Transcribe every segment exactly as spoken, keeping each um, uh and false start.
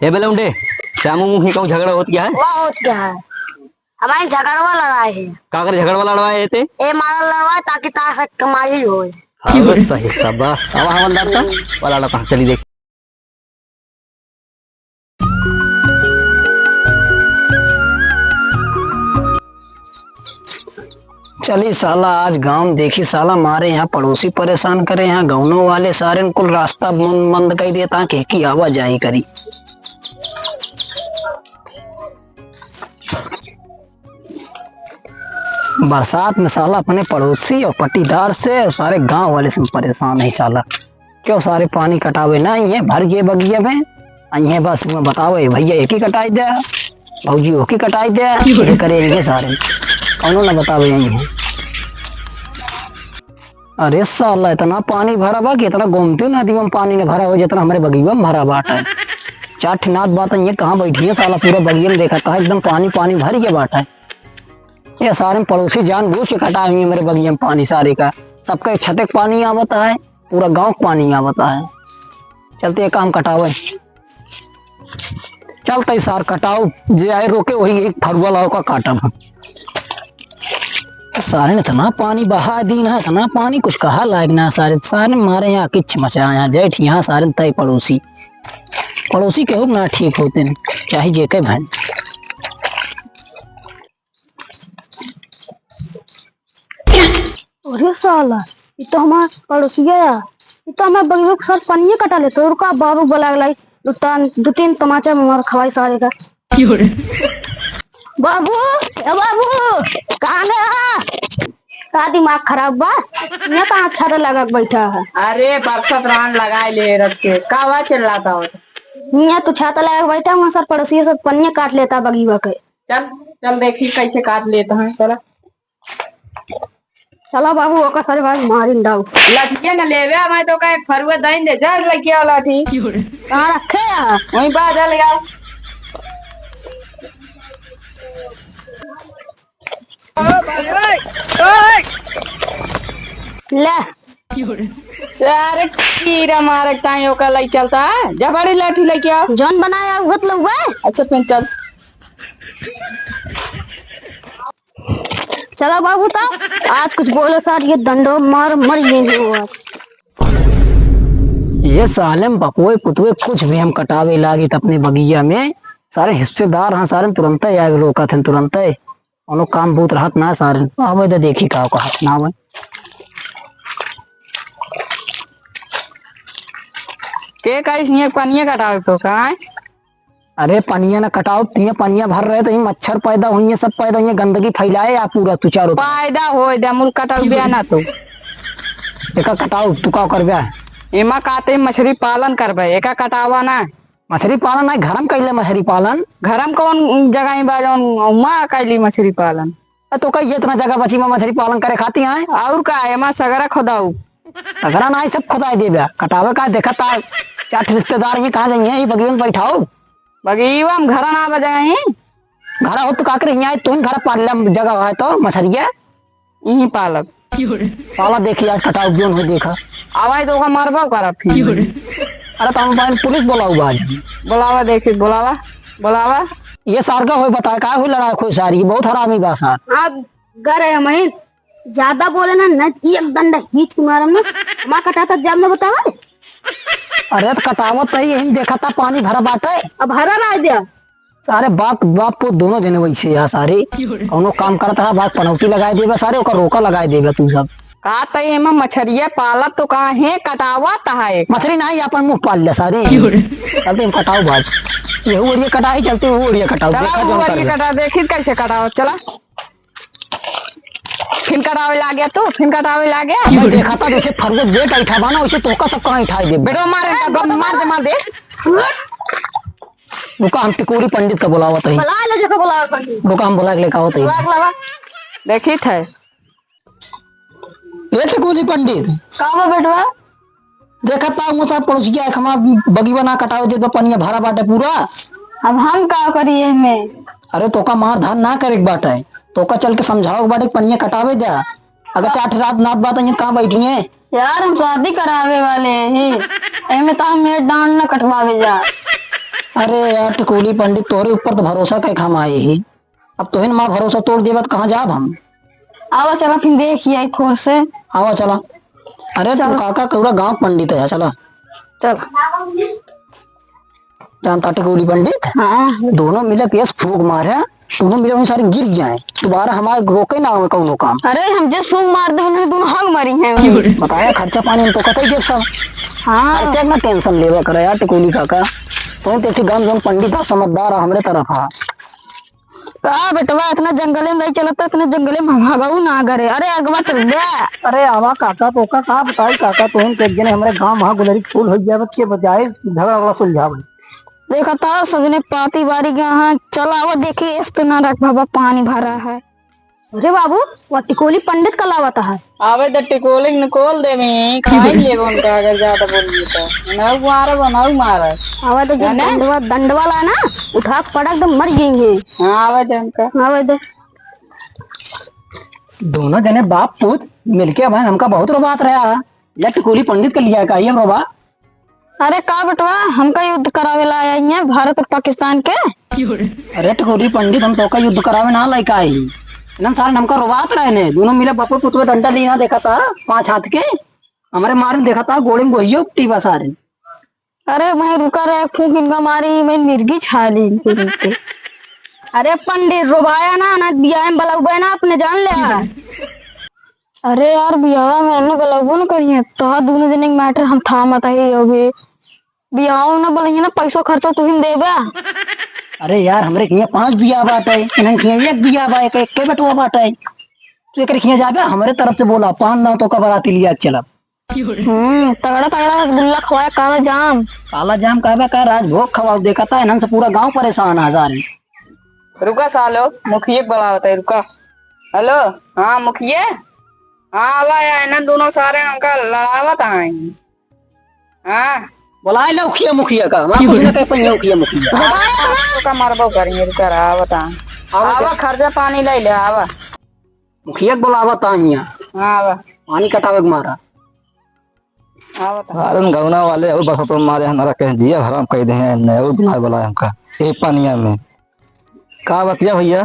ए बेलौंडे, श्यामू मुखी कहूँ झगड़ा होत क्या है? वो होत क्या है? हमारे झगड़वा लड़ाए है। का कर झगड़वा लड़वाए है ते? ए मारा लड़वाए ताकि तार से कमाई होए। हाँ, बस सही, शाबाश। अब हवलदार का वाला लड़का, चली देख। चली साला, आज गाँव में देखी साला, मारे यहाँ पड़ोसी परेशान करे, यहाँ गौनों वाले सारे कुल रास्ता बंद, बंद कर देता, के की आवाजाही करी। बरसात में साला अपने पड़ोसी और पट्टीदार से और सारे गांव वाले से परेशान है साला। क्यों सारे पानी कटावे ना, ये भर के बगिया में, आ ये बस मैं बतावे, भैया एक ही कटाई दे, भौजी ओकी कटाई दे, ये करे इनके सारे, कौनो ना बतावे यही है। अरे साला, इतना पानी भरा बा कि इतना गोमती नदी में पानी न भरा हो, जितना हमरे बगिया में भरा बाटे। चार ठे नात बात, ये कहाँ बैठी है साला, पूरा बगिया में देखा था, एकदम पानी पानी भर के बाटे। ये सारे पड़ोसी जानबूझ के कटा हुई हमरे बगिया में पानी सारे का, सबका छते के पानी आवता है, पूरा गाँव के पानी आवता है। चलते ये काम कटावे। चलते सार कटाओ, जे आए रोके वही एक फरुआ लाओ का काटब हम। सारे ने इतना पानी बहा दीन है, इतना पानी कुछ कहा लायक ना। सारे, सारे मारे यहाँ किच मचा यहाँ जेठ यहाँ सारे तय पड़ोसी, पड़ोसी केहू ना ठीक होते हैं, चाहे जे के भाई। अरे साला, ये तो हमार पड़ोसिया है, ये तो हमार बगिया के साथ पनिये कटा लेते। रुका, बाबू बुला के लाई, दो तीन, दो तीन तमाचा में मार खवाई सारे का। क्यों रे? बाबू, ए बाबू, कहाँ गया? का दिमाग खराब बा? यहाँ कहाँ छाता लगा के बैठा है? अरे बरसत रहन लगाए ले रख के, का हुआ चिल्लाता हो? यहाँ तो छाता लगा के बैठा, वहाँ सर पड़ोसिया सब पनिये काट लेता बगिया के। चल, चल देखी कैसे काट लेता है, चला। चला बाबू, ओका सारे भाई मारिन डाउ। लठिया न लेवे, मैं तो का एक फरुआ दाइन दे, जा लड़किया लाठी। कहाँ रखे है? वहीं बाहर जा ले आओ। ले। सारे कीड़ा मारे ताई ओका लई चलता है। जा बड़ी लाठी लेके आओ। जौन बनाया उहत लउए। अच्छा, फिर चल। चला बाबू, तब आज कुछ बोले सार, ये डंडो मार मर गए हो आज। ये साले में बपुए पुतुए कुछ भी हम कटावे लागी त अपने बगिया में, सारे हिस्सेदार हाँ, सारे तुरंते आए रोकत हैं, तुरंते। उन्हों काम बहुत रहत ना सारे। आवे दे देखी का कहत ना आवे। के कहिस ये पनिया कटावे तो का है? अरे पनिया ना कटाओ, तिया पनिया भर रहे तो ये मच्छर पैदा हुई है, सब पैदा हुई है, गंदगी फैलाए आप पूरा तू चारों तरफ। पैदा होए दे, मुल कटाऊ बे ना तो। एका कटाओ, तू का करबे? एमा काते मछरी पालन करबे, एका कटावा ना। मछरी पालन ना, घरम कैले मछरी पालन। घरम कौन जगह ही बा जौन उमा कैली मछरी पालन? अ, तो कई इतना जगह बची मा मछरी पालन करे खाती हैं? और का, एमा सगरा खोदाऊ। सगरा ना, सब खोदाई देबे। कटावे का देखा ता, चार ठे रिश्तेदार ही कहाँ जाइए, ये बगिया में बैठाओ। बगिया में घरा ना बजाए ही। घरा हो तो का करे, यहाँ तुम घर पाल ले, जगह है तो मछरिया। यहीं पालब। पाला देखी आज कटाओ जोन हो देखा। आवाज तो का मारबा करा फिर। अरे तो हम पाइन पुलिस बुलाऊ आज। बुलावा देखी, बुलावा, बुलावा। ये सार का होई बता, का होई लड़ाई खोई सारी, बहुत हरामी बा सार। अब घर है हमारी, ज्यादा बोले ना, नहीं तो एक डंडा हीच के मारम ना। हमार कटाता जब ना बतावा। अरे तो कटावत तो यही देखा था, पानी भरा बाटे। अब हरा रह दिया। सारे बाप, बाप पुत दोनों जने वैसे है सारे। कौनो काम करत रहा, बाप पनौती लगाए देबे सारे, ओकर रोका लगाए देबे तू सब। का त एमा मछरिया पालत तो का है, कटावत है। मछरी नाही, अपन मुँह पाल ले सारे। चलते हम कटाओ बाज। यहू ओरिया कटाई, चलते वो ओरिया कटाओ। चला, देखा वो जौन ओरिया करबे। कटा, देखी कैसे कटाओ, चला। फिन कटावे लाग गया तू, फिन कटावे लाग गया। मैं देखा था जैसे फरुआ बेट ऐठा बा ना, वैसे तोका सब कहाँ ऐठा दे। बेटो मारे, मार दे, मार दे। रुका, हम टिकोरी पंडित का बुलावत हई। बुला ले, जेको बुलावे पंडित। रुका, हम बुला के लेके आवत हई। बुला के लावा। देखी थे। ए टिकोरी पंडित। का बा बेटवा? देखत ना, वो सब पड़ोसिया एक हमार बगिवा ना कटावे देत बा, पनिया भरा बाटे पूरा। अब हम का करी एमे? अरे, तोका मार धान ना करे के बाटे, तोका चल के समझावे के बाटे कि पनिया कटावे दे। अगर चार ठे रात नात बात आई, कहाँ बैठी हैं? यार, हम शादी करावे वाले हैं, एमे तो हमें डांड ना कटवावे जा। अरे यार टिकोली पंडित, तोहरे ऊपर तो भरोसा कइ के हम आए ही, अब तोहिन मार भरोसा तोड़ देबा त कहाँ जाब हम? आवा चला फिर देखि आई थोर से। आवा चला। अरे तू चल। काका कौड़ा गाँव पंडित है, चला। चल। जानता टिकोली पंडित? हाँ। दोनों मिले के फूंक मारे, दोनों मिले वहीं सारे गिर गए हैं। दोबारा हमारे रोके ना होवे कौनो काम। अरे हम जिस फूंक मार दे, हम दोनों हग मरी हैं। बताया खर्चा पानी हम तोका कइ देब सब। हाँ। खर्चा ना tension लेवा करे यार टिकोली काका। तोहिन ते ठीक गाँव जौन पंडित है, समझदार है, हमरे तरफ है। का बेटवा, इतना जंगले में नहीं चलता, इतने जंगले में हम हगऊ ना करे। अरे अगवा चल बे। अरे आवा काका, तोका का बताई काका, तोहिन के एक जने हमरे गाँव महा गुलरी फूल होइ जाए, के बजाए झगड़ा वगड़ा सुलझावे। देखा था सबने पाती बारी गया है, चल आवा देखी, इस तो ना रख बाबा, पानी भरा है। अरे बाबू, वो टिकोली पंडित का लावत है। आवे तो टिकोली निकोल देवे, खाई लेबो उनका अगर ज्यादा बोलिए तो। नौ मारब, नौ मारब। आवे तो है ना? डंडवा, डंडवा ला ना, उठा के पटक दे, मर जाएंगे। हाँ, आवे दे उनका। आवे दे। दोनों जने बाप पूत मिलके अब हमका बहुत रोवात रहा। या टिकोली पंडित के लिया का ये रोवा? अरे का बेटवा, हमका युद्ध करावे ला आया है भारत और पाकिस्तान के? अरे टिकोली पंडित, हम तोका युद्ध करावे ना लायक आई। इन्हन सारे हमका रोवात रहे ने, दोनों मिले बापो पुतवे डंडा लीना देखा था, पाँच हाथ के, हमरे मारे देखा था, गोड़े में गोहियो टीबा सारे। अरे भाई रुका रे, फूंक इनका मारी, मैं मिर्गी छा ली इनके नीचे। अरे पंडित, रोबाया ना, ना बियाह में बलौबे ना अपने, जान ले। अरे यार, बियाह में एने बलौबो न करिए, तो दोनों जने के matter हम थामत है अभी। बियाह ना बोलिए ना, पैसो खर्चो तू ही देबे। अरे यार, हमरे किया पांच बियाह बाटे, इन्हन किया एक बियाह बा, एक, एक के बेटवा बाटे। तू एकरे किया जाबे, हमरे तरफ से बोला, पान ना तो का बराती लिया चलब। हम्म, तगड़ा तगड़ा रसगुल्ला खवाया, काला जाम। काला जाम कहबे का, राजभोग खवाओ, देखा था इन्हन से पूरा गांव परेशान है सारे। रुका सालो, मुखिया के बुलावत है, रुका। हेलो, हाँ मुखिया, हाँ आवा या, इन्हन दोनों सारे हमका लड़ावत हैं। हाँ। बुलाए लो उखिया मुखिया का, वहाँ कुछ ना कह पाएंगे उखिया मुखिया। बुलाए लो ना। तो का मरबो करेंगे, रुका रहा, बता। आवा आवा, दे। खर्चा पानी ले ले, आवा। मुखिया के बुलावा ता हियाँ। हाँ, आवा। पानी कटावे के मारा। आवा ता। सारन गौना वाले और बरसातों में मारे हमारा कह दिया, हराम कह दे हैं, ने और बुलाए बुलाए हमका। ए पानिया में। का बतिया भैया?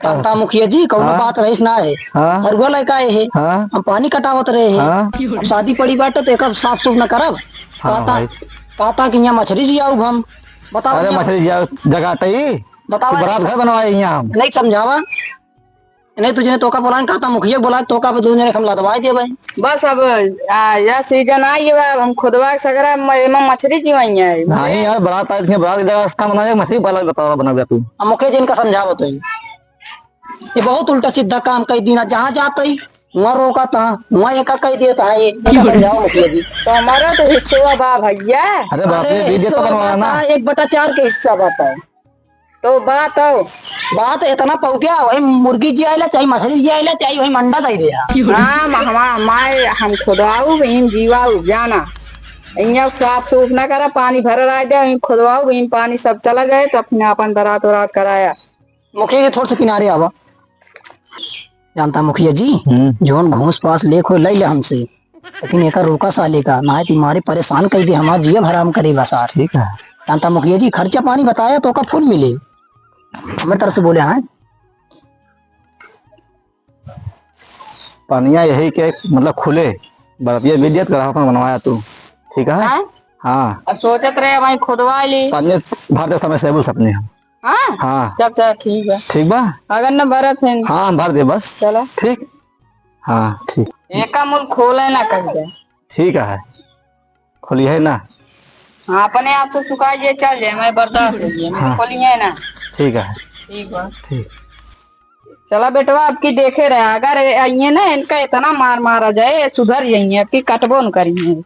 कांता मुखिया जी, कौनो हाँ। बात रहीस ना है। हाँ। हरुआ लड़का आए है। हाँ। हम पानी कटावत रहे हैं। हाँ। अब शादी पड़ी बाटे तो एक साफ सुफ न करब। हाँ कांता, भाई। कांता कि यहाँ मछरी जी आउब हम। बताओ अरे यहाँ। मछरी जी आउ, जगह टई। बताओ तू यहाँ। बरात घर बनवाए यहाँ हम। नहीं समझावा। नहीं तुझे तोका बोलान कांता मुखिया बोला तोका पे दो जने हम लदवाए दे भाई। बस अब, आ, यह सीजन आ गया, अब हम खुदवा के सगरा म-, एमा मछरी जीवाई है। नहीं यार, बरात आए थे, बरात की जगह रास्ता बनाए, मछरी वाला बतावा बना गया तू। अब मुखिया जी इनका समझावत है। ये बहुत उल्टा सीधा काम कई दीना, जहाँ जात ही, वहाँ रोकत हा, वहाँ एका कई देत हा, ये, इनका समझाओ मुखिया जी। तो हमारा तो हिस्सा बा भैया। अरे बाप रे, अरे, ये तो हिस्सा बनवाना। बा, एक बटा चार के हिस्सा बा तो। तो बात हो, बात इतना पौटिया, वही मुर्गी जी आइला, चाहे मछली जी आइला, चाहे वही मंडा दे दिया। हाँ, म-, हमा-, माए, हम खुदवाऊ, भीम जीवाऊ, जाना। इहाँ साफ सूफ ना करा, पानी भर रहा दे, वहीं खुदवाऊ, भीम पानी सब चला गए, तो अपने आपन बरात वरात कराया। मुखिया जी, थोड़ा सा किनारे आवा। जानता मुखिया जी, हम्म। जौन घूस पास लेक हो, लई ले हमसे। लेकिन एका रोका साले का, ना है तुम्हारे परेशान कई दे, हमार जियब हराम करे बा सार। ठीक है। जानता मुखिया जी, खर्चा पानी बताया तो का फुल मिले। हमारे तरफ से बोले, हाँ। पनिया यही के, मतलब, खुले, बरतिया बिद्यत करा अपन बनवाया तू। ठीक है? हाँ? हाँ। अब सोचत रहे, भाई, खुदवा ली। सामने भर दे समय से बोल सपने हम। हाँ? हाँ। चल, चल, ठीक बा। ठीक बा? अगर न भरत है। हाँ, हम भर दे बस। चलो। ठीक? हाँ, ठीक। एका मुल खोले ना कह दे। ठीक है। खोली है ना? हाँ, अपने आप से सुखा ये चल जाए, मैं बर्दाश्त हो गया, मैं हाँ। खोली है ना? ठीक है। ठीक बा। ठीक। चला बेटवा, अब की देखे रहे, अगर ये, ये ना इनका इतना मार मारा जाए, ये सुधर जाइए, अब की कटबो न करिए।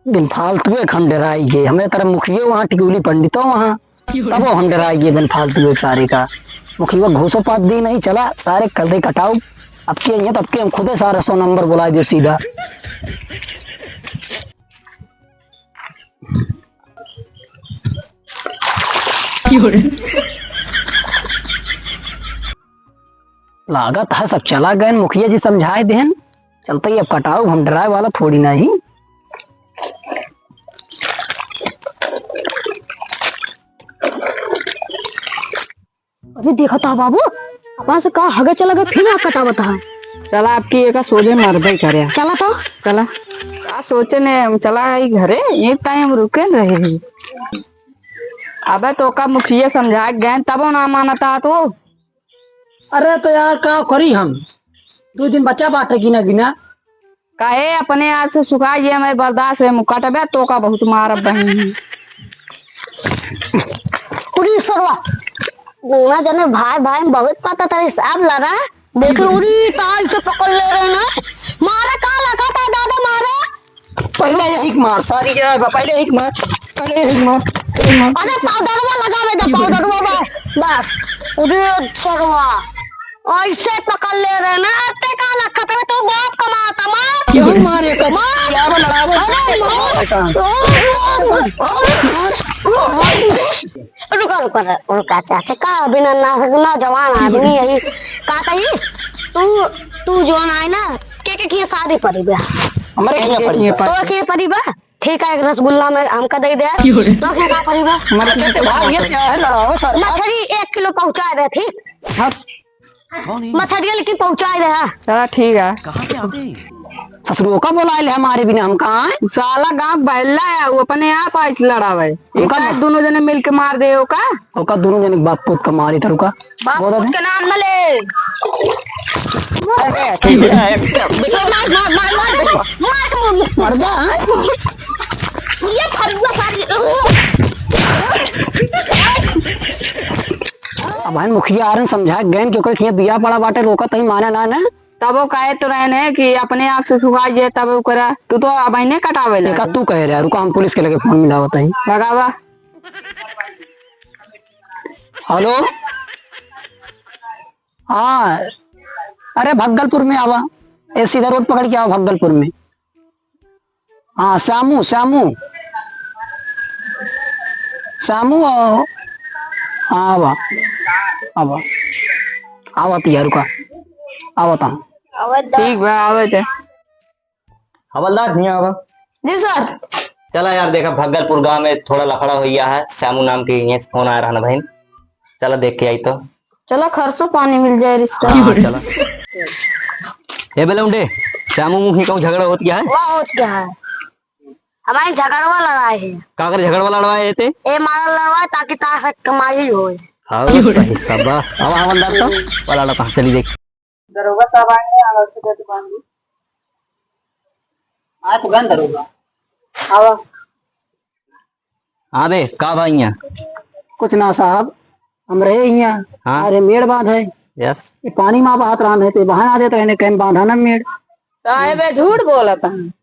बिन फालतू एक हम डराई गए, हमें तरह मुखियो वहाँ, टिकुली पंडितो वहाँ, तबो हम डराई गए बिन फालतू एक सारे का। मुखिया घूसो पात दी नहीं, चला सारे कर दे कटाऊ। अब के ये, तब के हम खुदे सारे सौ नंबर बुलाई दे सीधा। लागत है सब चला गए, मुखिया जी समझाए देहन। चलते ही अब कटाऊ, हम डराए वाला थोड़ी नहीं। जी देखत ह बाबू, अपना से का हगे चला गए, फिर नाक कटावत ह। चला, आपकी एका सोझे मरबे करे। चला तो। चला। का सोचे ने, हम चला आई घरे, ये टाइम रुके रहे। अबे तो का मुखिया समझा गए, तबो ना मानता तो। अरे तो यार, का करी हम, दो दिन बचा बाटे गिना गिना। काहे अपने आप से सुखा ये मैं बर्दाश्त है, मुकटबे तो का बहुत मारब बहिन। उरी सरवा, दोनों जने भाई भाई में बहुत पता था, हिसाब लड़ा। देखो, उरी ताल से पकड़ ले रहे ना, मारा का लगा था दादा, मारा। पहले यही के मार, सारी जगह बा, पहले यही के मार, पहले यही के मार, यही के मार। अरे पाउडरवा लगावे दे, पाउडरवा बा, बा। अरे सरवा, ऐसे पकड़ ले रहे ना, अत्ते का लखत में तो बाप कमाता, मार। क्यों मारे का? मार। लड़ावा, लड़ावा। अरे मार। मार। रुका, रुका, रुका, चाचा, का बिना ना, नौजवान आदमी यही, का कही? तू, तू जोन आए ना, के, के किए शादी पड़ी बा? हमरे किए पड़ी बा। तो के पड़ी बा? ठीक है, एक रसगुल्ला में हमका दे दे। क्यों रे? तो के का पड़ी बा? मरे चलते भाग, ये क्या है, लड़ाओ सर। मछली एक किलो पहुंचा दे, ठीक? हाँ। मछलिया लेकिन पहुंचा दे, हाँ। चला, ठीक है। कहाँ से आते हैं? ससुरो का बोलाए ले हमारे बिना हम कहाँ हैं? साला गाँव बैला है, वो अपने आप आइस लड़ावे। हमका एक मा- दोनों जने मिलके मार दे, ओका। ओका दोनों जने बाप पूत का मारी था, रुका। बाप बोला पूत था। के नाम न ले। अरे, ठीक है। बेटा, मार, मार, मार, मार, बेटा। मार के मुंह में। मर जा, हाँ? ये फरुआ सारी। अब भाई मुखिया आ रहे हैं, समझा गए कि ओकर किए बिया पड़ा बाटे, रोका तहीं माना ना, ना। तब वो कहे तो रहे ने कि अपने आप से सुखाई जाए, तब ओकरा, तू तो अब इन्हें कटावे लगे। देखा, तू कहे रहे, रुका, हम पुलिस के लगे फोन मिलावत हई। लगावा। हेलो, हाँ, अरे भगलपुर में आवा, ए सीधा रोड पकड़ के आवा भगलपुर में। हाँ, श्यामू, श्यामू। श्यामू आओ। हाँ, आवा। आवा। आवा तिया, रुका। आवा ता। ठीक बा, आवा ता। हवलदार, हियाँ आवा। जी सर। चला यार, देखा, भगलपुर गांव में थोड़ा लफड़ा हो गया है। श्यामू नाम के यहाँ से फोन आया रहा ना बहन। चला देख के आई तो। चला, खरसो पानी मिल जाए रिश्ता। हाँ, हाँ, चला। ए बेलौंडे, श्यामू मुखी कहूँ झगड़ा होत गया है? वाह, होत गया है। हमारे झगड़वा लड़ाए है। का करे झगड़वा लड़वाए है ते? ए मारा लड़वाए ताकि तार से कमाई होए। हाँ, सही, शाबाश। अब हवलदार तो पलाड़ा था, चली देख। दरोगा साहब आएंगे, आवाज से देते बांधू। आए तो गन दरोगा। आवा। हाँ बे, का बा हियाँ? कुछ ना साहब, हम रहे हियाँ। हाँ। अरे मेड़ बांध है। यस। ये पानी मा बहात रहन है, ते बहा ना देत रहने, कहीं बांधा ना मेड़। काहे बे झूठ बोलत है?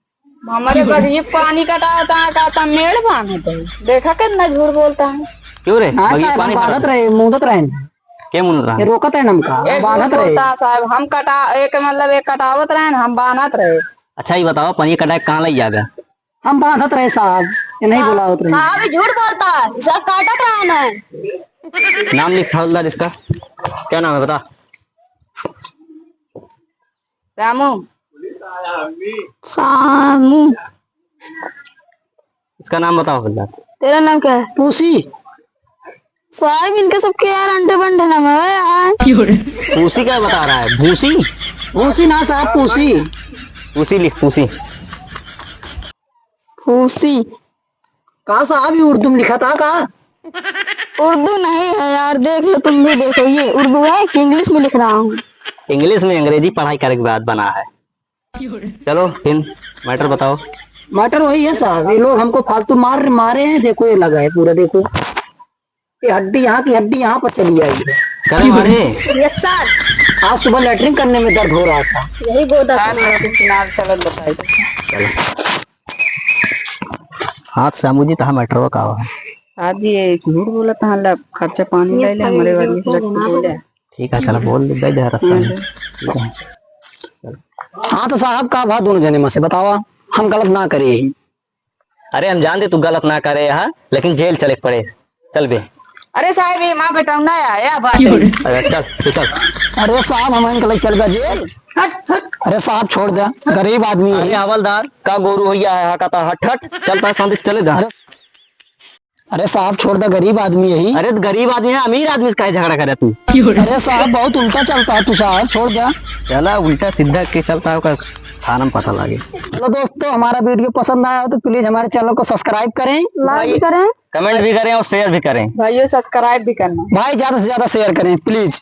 हमरे बस ये पानी कटावत है, का तम मेड़ बांधत है? देखा कितना झूठ बोलता है। क्यों रे? ना बगिया साहब, पानी हम बांधत रहे, मूंदत रहे। के मूंदत रहे? ये रोकत है हमका, ये बांधत रहे। बोलता है साहब, हम कटा, एक मतलब एक कटावत रहे, हम बांधत रहे। अच्छा, ये बताओ, पानी कटाए कहाँ लग जाएगा? हम बांधत रहे साहब, ये नहीं बोलावत रहे। साहब, ये झूठ बोलता है, ये सब काटत रहे ना। नाम लिख हवलदार इसका, क्या नाम है बता? रामू। सामू। इसका नाम बताओ हवलदार। तेरा नाम क्या है? पूसी। साहब, इनके सबके यार अंडे बंडे नाम है यार। पूसी क्या बता रहा है? भूसी? भूसी ना साहब, पूसी। पूसी लिख, पूसी। फूसी। का साहब, ये उर्दू में लिखा था का? उर्दू नहीं है यार, देख लो, तुम भी देखो, ये उर्दू है कि इंग्लिश में लिख रहा हूँ? इंग्लिश में अंग्रेजी पढ़ाई करे के बाद बना है। चलो फिर मैटर बताओ। मैटर वही है साहब, ये लोग हमको फालतू मार, मारे हैं। देखो, ये लगा है पूरा, देखो। ये हड्डी यहाँ की हड्डी यहाँ पर चली आई है। करे मारे। यस सर। आज सुबह लेटरिन करने में दर्द हो रहा था। यही गोदा था। चलो। हाँ, श्यामू जी, तहाँ मैटरवा का हुआ? आज ये झूठ बोला था, ला खर्चा पानी ले ले, हमारे वाली लड़की बोले। ठीक है, चलो, बोल दे, दे दे रास्ता में। हम्म। ठीक है। हाँ, तो साहब, का बात दोनों जने में से बतावा, हम गलत ना करे ही। अरे, हम जानते तू गलत ना करे हा, लेकिन जेल चले के पड़े। चल बे। अरे साहब, ये माँ बेटा ना आया बात है। अरे चल, तू चल। अरे साहब, हम इनके लिए चल बे जेल। हट, हट। अरे साहब, छोड़ दे, गरीब आदमी है। अरे हवलदार, का गोरू होइया है, हा कहता हट, हट। चल, ता शांति से चले जा। अरे अरे साहब, छोड़ दे, गरीब आदमी है ही। अरे तो गरीब आदमी है, अमीर आदमी से काहे झगड़ा करे तू? अरे साहब, बहुत उल्टा चलता है तू साहब, छोड़ दे। चला, उल्टा सीधा के चलता है, ओकर थाना में पता लागे। चलो दोस्तों, हमारा video पसंद आया हो तो please हमारे channel को subscribe करें, like भी करें, comment भी करें और share भी करें। भाइयों, subscribe भी करना। भाई, ज्यादा से ज्यादा share करें please।